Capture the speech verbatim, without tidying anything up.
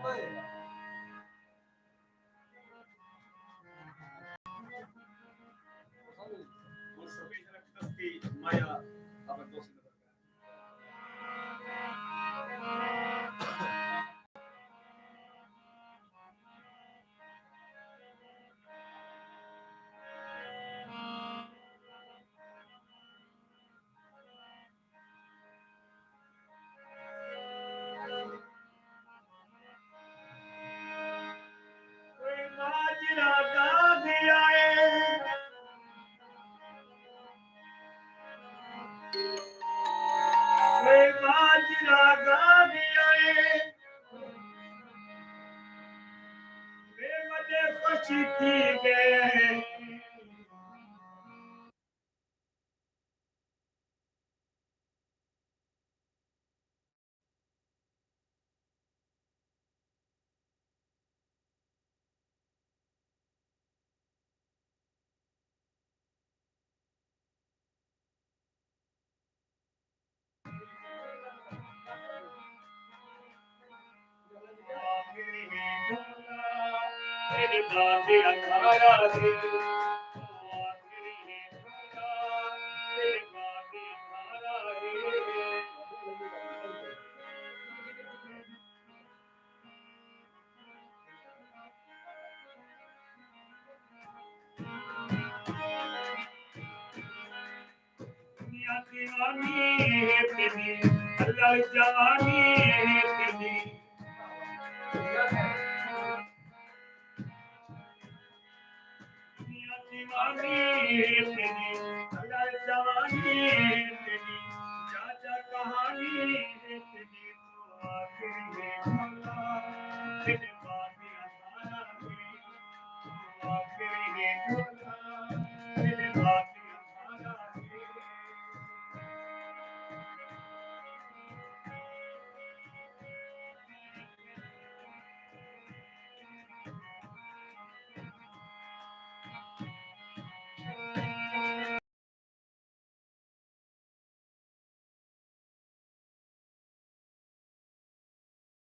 کوئی ماجرا ڈاہ گیا ہے، کوئی ماجرا ڈاہ گیا ہے، بے وجہ خوشی تھی ڳئے۔ دنیا دیوانی ہے تیری، اللہ جوانی ہے تیری۔ دنیا دیوانی ہے تیری، اللہ جوانی ہے تیری، جا جا کہانی ہے تیری، تو آخری ہے کھلا۔